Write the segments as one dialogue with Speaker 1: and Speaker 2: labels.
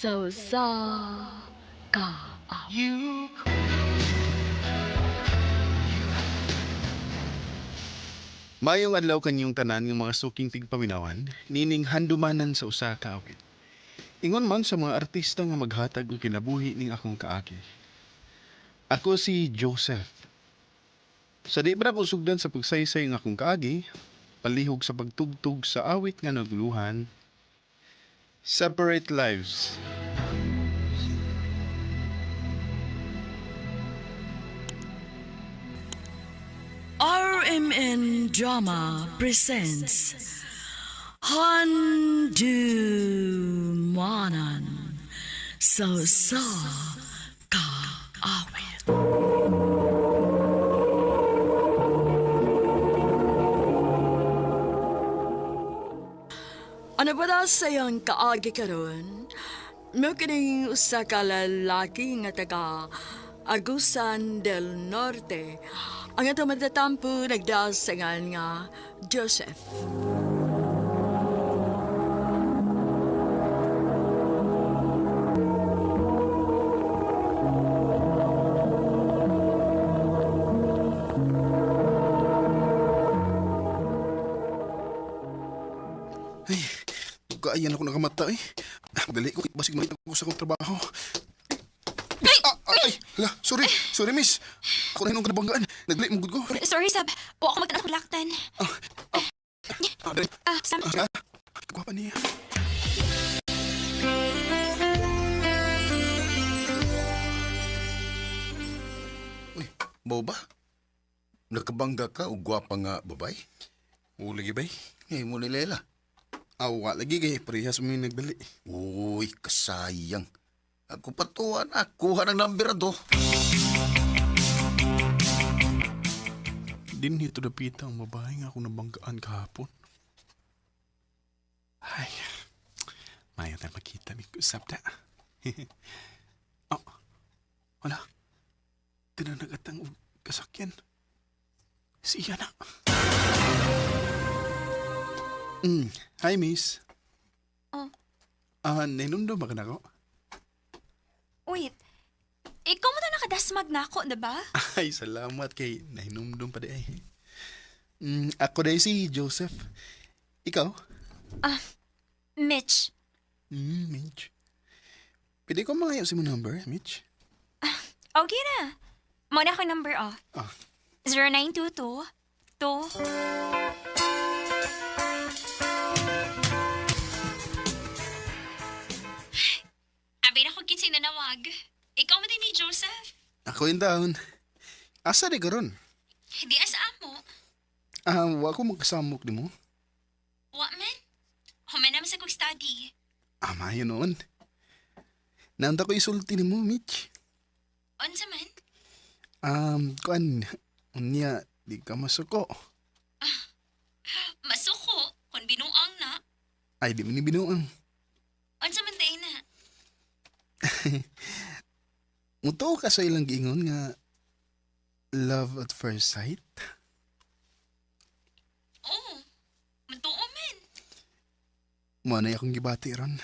Speaker 1: Sa usa ka awit.
Speaker 2: Mayong adlaw kanyong tanan ng mga suking tigpaminawan, nining handumanan sa usa ka awit. Ingon man sa mga artista nga maghatag og kinabuhi ning akong kaagi. Ako si Joseph. Sa di pa ko sugdan sa pagsaysay ng akong kaagi, palihog sa pagtugtog sa awit nga naguluhan, Separate Lives.
Speaker 1: RMN Drama presents Handumanan sa usa ka awit. Ano ba na sa iyang kaagi karon? Mo kining usa ka lalaki nga taga Agusan del Norte. Ang ato matatampo nagdasangan nga Joseph.
Speaker 2: Ay, kaayan ako nakamata eh. Dali ko, basig makita ko sa akong trabaho. Ah, ay, hala, sorry, sorry miss. Ako na hinong kanabanggaan. Nagdali mong gud ko.
Speaker 3: Sorry, Sab. Wa ako magtanong laktan.
Speaker 2: Ah, dali.
Speaker 3: Ah, Sam.
Speaker 2: Ah, gwapa niya.
Speaker 4: Uy, mo ba? Nakabangga ka o gwapa nga babay?
Speaker 2: Oo, lagi bay.
Speaker 4: Ngayon mo ni Lela.
Speaker 2: Awa, lagi kay parehas mo yung nagdali.
Speaker 4: Uy, kasayang. Ako patuan na, kuha ng number do.
Speaker 2: Din hito dapita ang babae nga akong nabanggaan kahapon. Ay, maya tayo makita ni usap na. Oh, wala. Tinanagatang og kasakyan. Siya na. Hi, miss.
Speaker 3: Oh.
Speaker 2: Ah, nainumdum ba ka na ko?
Speaker 3: Wait. Ikaw mo na nakadasmag na ako, diba?
Speaker 2: Ay, salamat kay nahinumdum pa di ay. Ako dahil si Joseph. Ikaw?
Speaker 3: Mitch.
Speaker 2: Mitch. Pwede ko mangayo sa imong number, Mitch?
Speaker 3: Okay na. Mo na akong number, oh.
Speaker 2: Ah.
Speaker 3: 0922 2. Abi na ko kinsay nanawag. Ikaw mo din ni Joseph.
Speaker 2: Ako yung taon. Asa di karon?
Speaker 3: Di asa amo.
Speaker 2: Ah, wa ko magkasamok di mo.
Speaker 3: Wa man. Human naman sa kong study.
Speaker 2: Ah, maayo noon. Naunta ko isulti ni mo, Mitch.
Speaker 3: Unsa man?
Speaker 2: Kuan, unya, di ka masuko.
Speaker 3: Masuko kung binuang na.
Speaker 2: Ay, di mo ni binuang.
Speaker 3: Unsa man day na.
Speaker 2: Mutuo ka sa ilang giingon nga love at first sight?
Speaker 3: Oh, matuo man.
Speaker 2: Mo na akong gibati ron.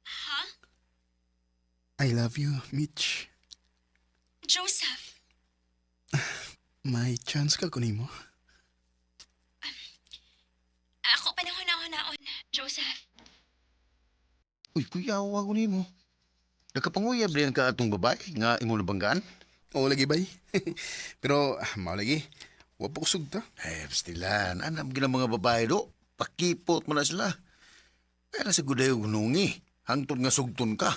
Speaker 3: Ha?
Speaker 2: I love you, Mitch.
Speaker 3: Joseph,
Speaker 2: May chance ka kunin mo.
Speaker 3: ako panahon na naon, Joseph.
Speaker 4: Uy, kuya, wag ko nimo. Nakapanguyab rin ka atong babae nga imo nabanggaan.
Speaker 2: Oo, lagi bay. Pero, mao lagi. Wa pa ko sugta.
Speaker 4: Eh, pastilan, anam gina mga babae do. Pakipot mo na sila. Kaya na sa gudayo gunungi. Hangtod nga sugton ka.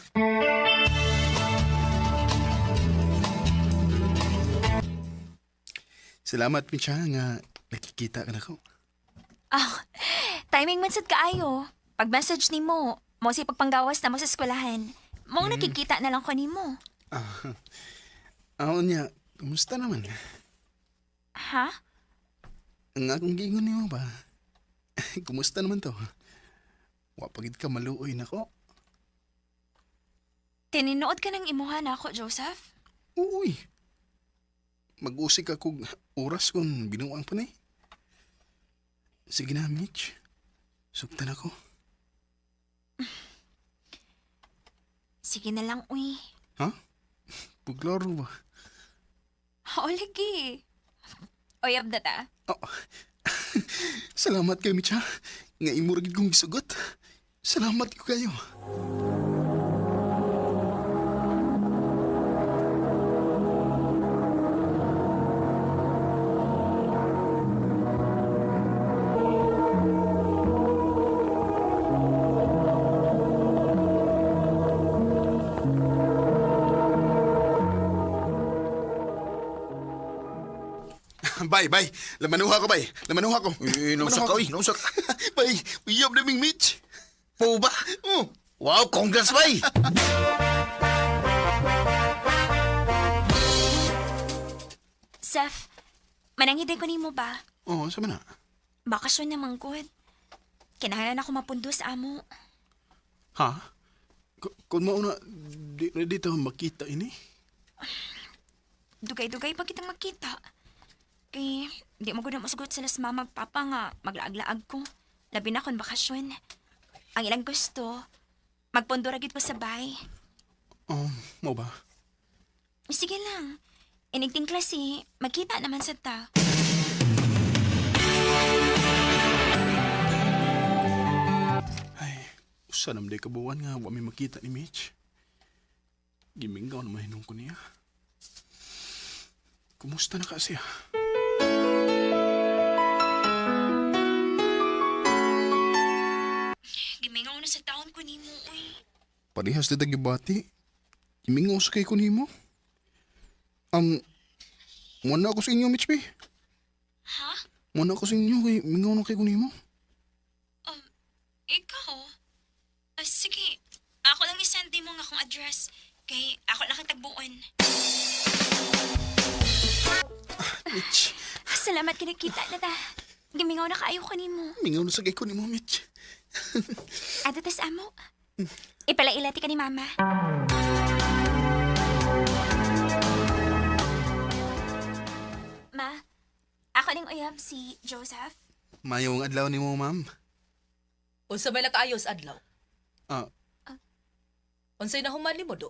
Speaker 2: Salamat, Mitch, ha, nga nakikita ka na ko.
Speaker 3: Ah, timing man sad kaayo. Pag message nimo, mo si pagpanggawas na mo sa eskwelahan. Mong nakikita na lang ko nimo.
Speaker 2: Ah, niya, kumusta naman?
Speaker 3: Ha?
Speaker 2: Ang akong giingon nimo ba? Kumusta naman to? Wa pagid ka maluoy nako.
Speaker 3: Tininood ka ng imuha na ako, Joseph?
Speaker 2: Uy. Mag-usik ako oras kung binuang pa ni. Sige na, Mitch. Sugtan ako.
Speaker 3: Sige na lang, uy.
Speaker 2: Ha? Puglaro ba?
Speaker 3: O, lagi. Uyab na ta.
Speaker 2: Oh. Salamat kayo, Mitch, ha? Nga imo ra gid kong gisugot. Salamat ko kayo. Bay, bay. Lamanuha ko, bay. Lamanuha ko.
Speaker 4: Eh, nausa ka, uy. Nausa ka.
Speaker 2: Bay, uyab na ming Mitch.
Speaker 4: Po ba?
Speaker 2: Oh.
Speaker 4: Wow, congrats, bay!
Speaker 3: Seth, manangiday ko nimo ba?
Speaker 2: Oh, sama na.
Speaker 3: Bakasyon naman gud. Kinahanglan ako mapundo sa amo.
Speaker 2: Ha? Kung mauna, di na dito makita ini.
Speaker 3: Dugay-dugay pa kitang magkita. Kay, di mo gud na masugot sila sa mama ug papa nga maglaag-laag ko. Labi na kon bakasyon. Ang ilang gusto, magpundo ra gid ko sa bay.
Speaker 2: Oh, mo ba?
Speaker 3: Sige lang. Inigting klase, magkita naman sa ta.
Speaker 2: Ay, usa naman day kabuan nga wa may makita ni Mitch. Gimingaw na mahinong ko niya. Kumusta na ka siya?
Speaker 3: Gimingaw na sa taon ko nimo, uy.
Speaker 2: Parehas na tagibati. Gimingaw sa kay ko nimo. Muna ako sa inyo, Mitch, bay.
Speaker 3: Ha?
Speaker 2: Muna ako sa inyo kay mingaw na kay ko nimo.
Speaker 3: Ikaw? Ah, sige, ako lang isend mo nga akong address. Kay ako lang kang tagbuon.
Speaker 2: Mitch,
Speaker 3: Salamat kinikita na ta. Gimingaw na kaayo ko nimo.
Speaker 2: mingaw na sa kay ko nimo, Mitch.
Speaker 3: Ato tas amo. Ipalailati ka ni mama. Ma, ako ning uyab si Joseph.
Speaker 2: Mayong adlaw nimo, ma'am.
Speaker 5: Unsa may nakaayos adlaw?
Speaker 2: Ah,
Speaker 5: Unsay nahuman nimo do?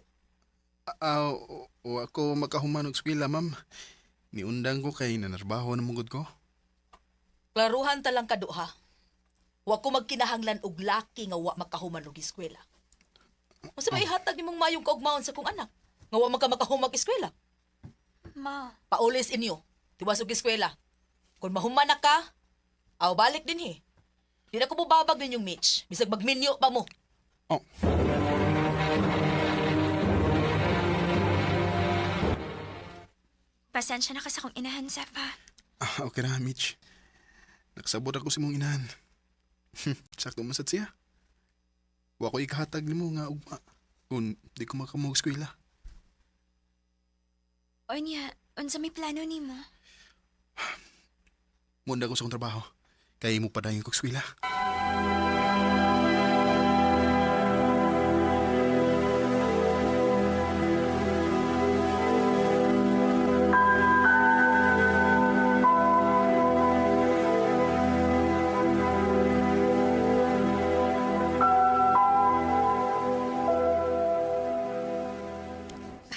Speaker 2: ah, o ako makahuman og eskwela, ma'am. Niundang ko kay nanarbaho na mugod ko.
Speaker 5: Klaruhan ta lang ka do ha. Wa ko magkinahanglan og laki nga wa makahuman og eskwela. Unsa may ihatag nimong mayong kaugmaon sa kong anak nga wa man ka makahumag eskwela?
Speaker 3: Ma,
Speaker 5: Paulis inyo, tiwas og eskwela. Kung mahuman na ka, aw balik dinhi. Di na ko mobabag ninyong Mitch. Bisag magminyo pa mo.
Speaker 2: Oh.
Speaker 3: pasensya na ka sa akong inahan, Seth, ha?
Speaker 2: Ah, okay na, Mitch. Nagsabot ako sa imong inahan. Sakto man sad siya. Wa ko ikahatag nimo nga ugma kung di ko makamog eskwela.
Speaker 3: Onya, unsa may plano nimo?
Speaker 2: Munda ko sa akong trabaho. Kay mo padayon kog eskwela.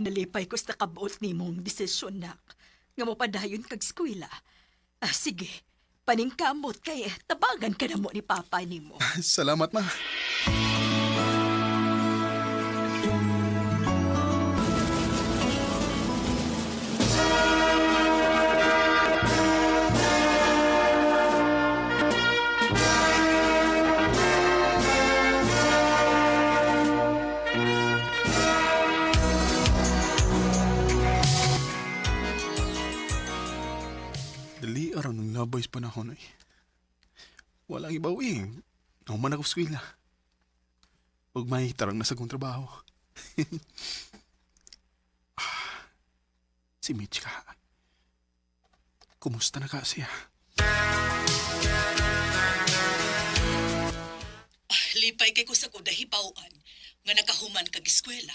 Speaker 1: Nalipay ko sa nakabuot nimong desisyon, nak. Nga mo padayon kag eskwela. Ah, sige, paningkamot kay tabagan ka na mo ni Papa nimo.
Speaker 2: Salamat, ma. Dali araw ng labay sa panahon ay. Walang ibaw eh. Nahuman ako sa eskwela. Huwag may tarang na sa kong trabaho. Ah, si Mitch ka. Kumusta na ka siya?
Speaker 5: Lipay kay ko sa kudahibawan nga nakahuman kag eskwela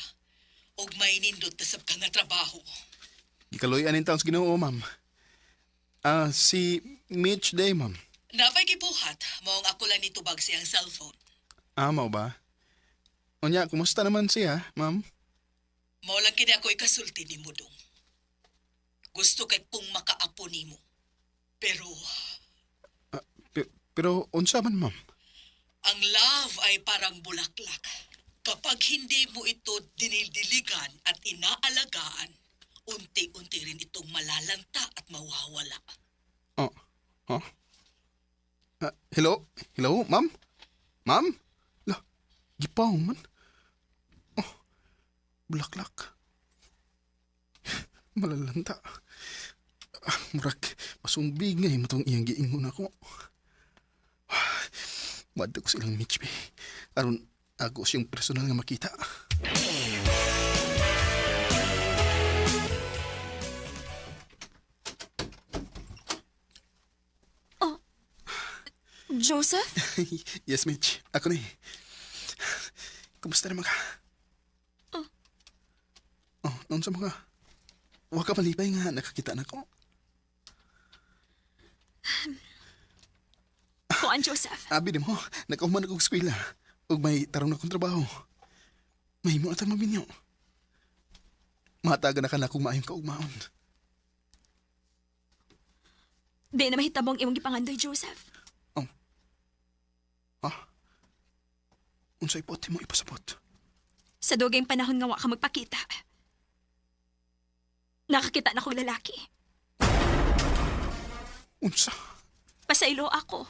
Speaker 5: ug may nindot na sab ka nga trabaho.
Speaker 2: Gikaloy anin taon sa Ginoo, ma'am. Ah, si Mitch Day, ma'am.
Speaker 5: Napay gibuhat maong ako lang nitubag siyang cellphone.
Speaker 2: Ah, mao ba? Unya, kumusta naman siya, ma'am?
Speaker 6: Mao lang kini ako ikasulti nimo dong. Gusto kay kung makaapo nimo. Pero
Speaker 2: Pero unsa man, ma'am?
Speaker 6: ang love ay parang bulaklak. Kapag hindi mo ito dinildiligan at inaalagaan, unti-unti rin itong malalanta at mawawala.
Speaker 2: Oh, huh? Ah, hello? Hello, ma'am? Ma'am? La, gipaw man. Oh, bulaklak. Malalanta. Ah, murag, masumbig nga matong iyang giingon ako. Madto ko silang Mitch, be. Aron, ako siyang personal nga makita.
Speaker 3: Joseph?
Speaker 2: Yes, Mitch. Ako na eh. Kumusta naman ka? Oh, noon sa mga. Huwag ka malipay nga, nakakita na ko.
Speaker 3: Kuan, Joseph.
Speaker 2: Abi di mo, nakahuman ako eskwela. Ug may tarong na akong trabaho. Mahimo na tayo mabinyo. Matagan na ka na kung maayong kaugmaon.
Speaker 3: Di na mahitabong imong gipangandoy, Joseph.
Speaker 2: Oh. Ha? Unsay pot mo ipasabot?
Speaker 3: Sa dugay panahon nga wa ka magpakita. Nakakita na kong lalaki.
Speaker 2: Unsa?
Speaker 3: Pasaylo ako.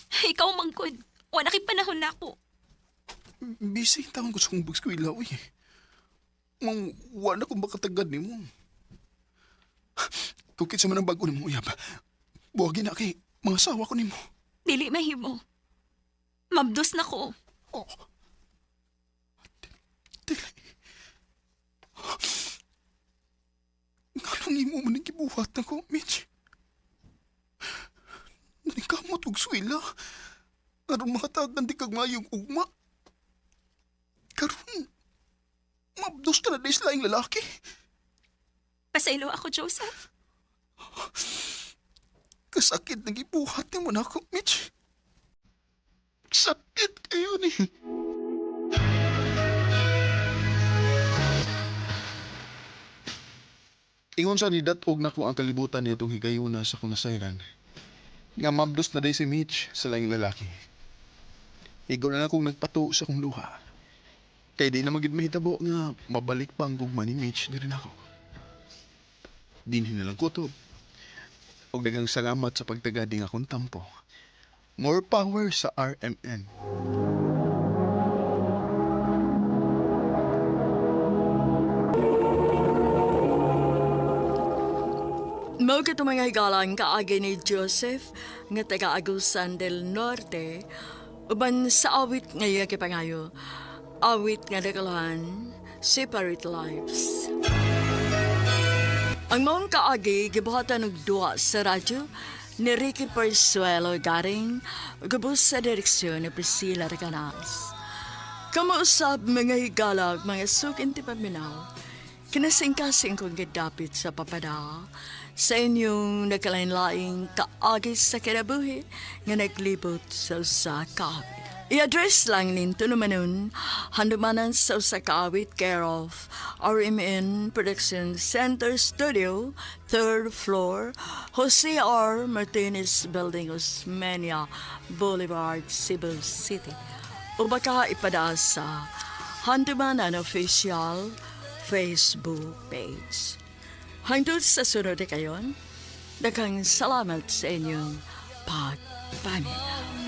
Speaker 3: Ikaw mangkod. Wala kay panahon na ako.
Speaker 2: Busy taon ko sa kong bagskwela, uy. Mang, wala kong makatagad ni mo. Kung kinsa man ang bago ni mo, uyab. Buwagin na kay mga asawa ko nimo.
Speaker 3: Dili mahimo. Mabdos na ko.
Speaker 2: Oh. Dili. Nganong imo man ang gibuhat nako, Mitch? Naningkamot og swela. Aron makatagan di kag mayong ugma. Karon, mabdos ka na di sa laing lalaki.
Speaker 3: Pasaylo ako, Joseph.
Speaker 2: Kasakit na gibuhat nimo nako, Mitch. Sakit kayo ni. Ingon sa nidatog na ko ang kalibutan nitong higayuna sa kong nasayran. Nga mabdos na day si Mitch sa laing lalaki. Igo na akong nagpato sa kong luha. Kay di na magid mahitabo nga mabalik pa ang gugma ni Mitch diri nako. Dinhin na lang kutob. Og daghang salamat sa pagtagad ning akong tampo. More power sa RMN.
Speaker 1: Mao kato mga higalang kaagi ni Joseph nga taga Agusan del Norte uban sa awit nga iya gipangayo. Awit nga dakalahan, Separate Lives. Ang maong kaagi gibuhatan og duwa sa radyo ni Ricky Persuelo Garing gubos sa direksyon ni Priscilla Recanas. Kamausap mga higalag, mga sukin ti paminaw, kinasingkasing kong gidapit sa papada, sa inyong nagkalain-laing kaagi sa kinabuhi nga naglibot sa usa ka awit. I-address lang ninto naman nun, handumanan sa usa ka awit, care of RMN Production Center Studio, 3rd floor, Jose R. Martinez Building, Osmeña Boulevard, Cebu City. O baka ipada sa Handumanan Official Facebook page. Hangtod sa sunod na kayon, daghang salamat sa inyong pagpaminaw.